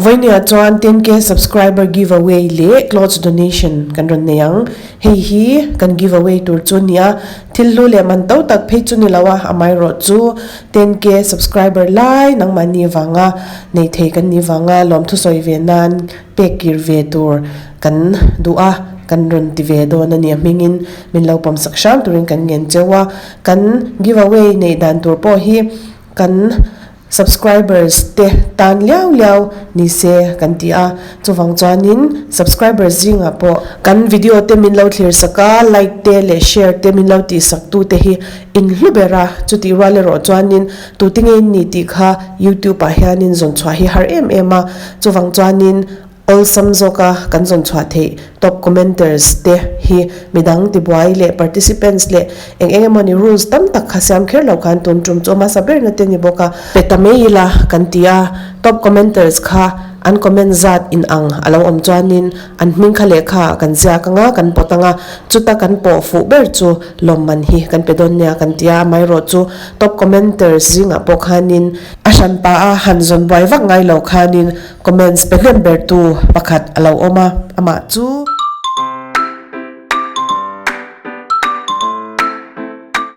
Vawinia chuan 10K subscriber giveaway leh clothes donation kan rawn nei ang. Hei hi kan giveaway tur chu nia, thil hlu leh man to tak phei chu ni lo a, amaherawh chu 10K subscriber lai nangmahni vanga nei thei kan nih vanga lawmthu sawi ve nan pek kir ve tur kan duh a, kan rawn ti ve dawn a ni. A hmingin min lo pawmsak hram turin kan ngen cheu a, kan giveaway neih dan tur pawh hi kan Subscribers te tan liau liau ni se kan ti a, chuvang chuanin subscribers zingah pawh kan video te min lo thlir sak a, like te leh share te min lo tih sak tu te hi in hlu ber a, chutih rual erawh chuanin tute nge in ni tih kha youtube ah hianin zawn chhuah hi har em em a, chuvang chuanin Awlsam zawka kan zawn chhuah theih top commenters te hi midang tibuai leh participants leh eng eng emawni rules tam tak kha siam kher lo khan tun tum chu hmasa berna te ni bawk a. Pe ta mai ila kan ti a, top commenters kha an comment zat in ang a lo awm chuanin an hming kha lehkha ah kan ziak anga kan pawt anga chuta kan pawh fuh ber chu lawmman hi kan pe dawn nia kan ti a, amaherawh chu top commenters zingah pawh khanin a hranpa a han zawn buai vak ngai lo khanin Comments pe hnem bertu pakhat a lo awm a, amah chu.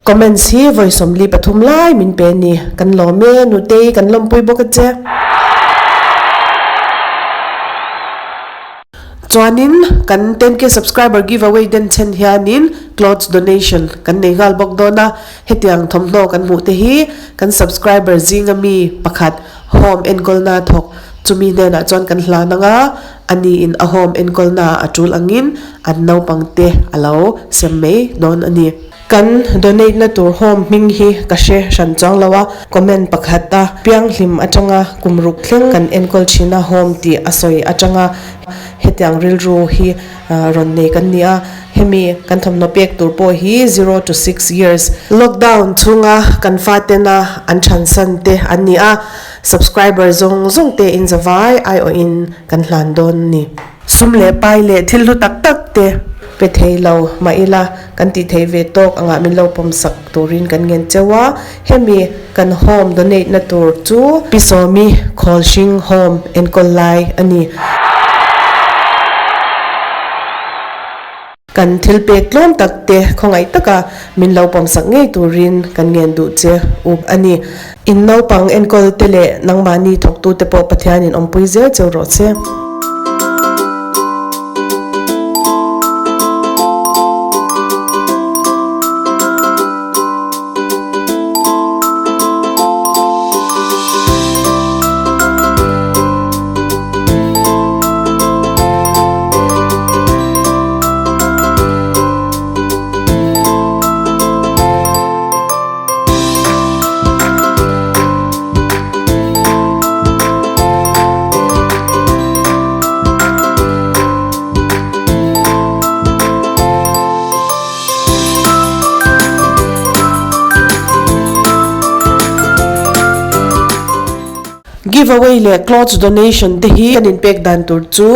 Comments hi vawi 43 lai min pe a ni. Kan lawm e, Nutei kan lawmpui bawk a che. Chuanin kan 10K subscriber giveaway den chhen hianin clothes donation kan nei nghal bawk dawn a, hetiang thawmhnaw kan hmuh te hi kan subscriber zinga mi pakhat Home enkawlna thawk chumi hnenah chuan kan hlan ang a, ani in a home enkawlna a tul angin an naupang te a lo sem mai dawn a ni. Kan donate na tur home hming hi ka hre hran chuang lo a, comment pakhat a pianghlim atanga kum ruk thleng kan enkawl thin a home tih a sawi atanga hetiang rilru hi rawn nei kan ni a, hemi kan thawmhnaw pek tur pawh hi 0 to 6 years lockdown chhunga kan fatena an thansan te an ni a, subscriber zawng zawng te in zavai aiawhin kan hlan dawn a ni. Sum leh pai leh thil hlu tak tak te pe thei lo mah ila kan tih theih ve tawk angah min lo pawmsak turin kan ngen cheu a, hemi kan home donate na tur chu Pi Sawmi Khawlhring Home enkawl lai a ni. Kan thil pek tlawm tak te khawngaih taka min lo pawmsak ngei turin kan ngen duh che up a ni. In naupang enkawl te leh nangmahni thawktute pawh Pathianin awmpui zel cheu rawh se. Giveaway leh clothes donation te hi kan inpek dan tur chu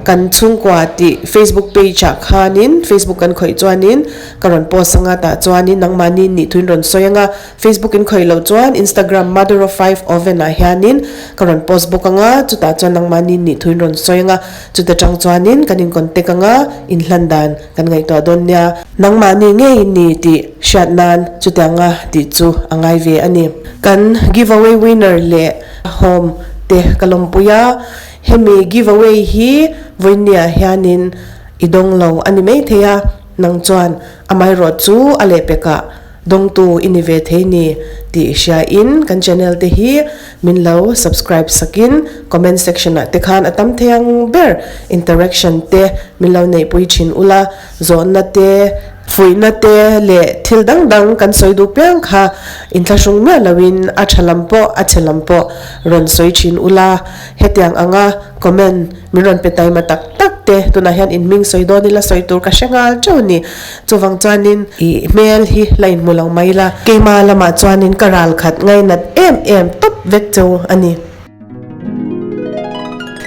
kan chhungkua tih Facebook page ah khanin Facebook kan khawih chuanin ka rawn post anga tah chuanin nangmahni nih thuin rawn sawi anga Facebook in khawih loh chuan Instagram mother of five oven ah hianin ka rawn post bawk anga chutah chuan nangmahni nih thuin rawn sawi anga chuta tang chuanin kan in contact anga inhlan dan kan ngaihtuah dawn nia nangmahni ngei ni tih hriat nan chutianga tih chu a ngai ve a ni. Kan giveaway winner leh home te ka lawmpui a, hemi giveaway hi vawinia hianin i dawng lo a ni maithei a, nang chuan amaherawh chu a lehpekah dawngtu i ni ve thei ni tih hriain kan channel te hi min lo subscribe sakin comment section ah te khan a tam thei ang ber interaction te min lo neihpui thin ula, zawhna te, fuihna te leh thil dang dang kan sawi duh piang kha inthlahrung miah loin a tha lam pawh a chhe lam pawh rawn sawi thin ula, hetiang anga comment min rawn pe taima tak tak te tunah hian in hming sawi dawn ila sawi tur ka hre nghal teuh a ni. Chuvang chuanin i hmel hi la inhmu lo mai la, keima lamah chuanin ka ral khat ngainat em em tawp vek cheu a ni.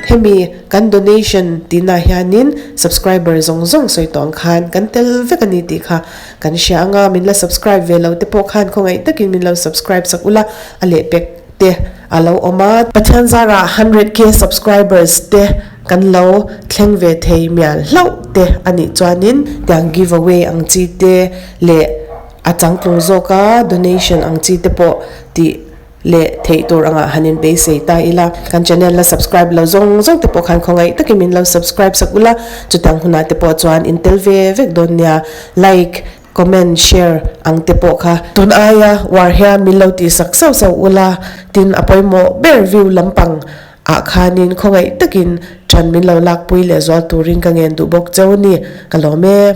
Hemi kan donation tihna hianin subscriber zawng zawng sawi tawh ang khan kan tel vek a ni tih kha kan hria anga, min la subscribe ve lo te pawh khan khawngaih takin min lo subscribe sak ula, a lehpek te. a lo awm a. Pathian zarah 100K subscribers te kan lo thleng ve thei mial hlauh te a nih chuanin tiang giveaway ang chi te leh a changtlung zawka donation ang chi te pawh tih leh theih tur angah han in beisei ta ila. Kan channel la subscribe lo zawng zawng te pawh khan khawngaih takin min lo subscribe sak ula, chutang hunah te pawh chuan in tel ve vek dawn nia. Like, comment, share ang te pawh kha tun aia uar hian min lo tih sak sauh sauh ula, tin a pawimawh ber view lampang ah khanin khawngaih takin than min lo lakpui leh zual turin ka ngen duh bawk cheu a ni. Ka lawm e.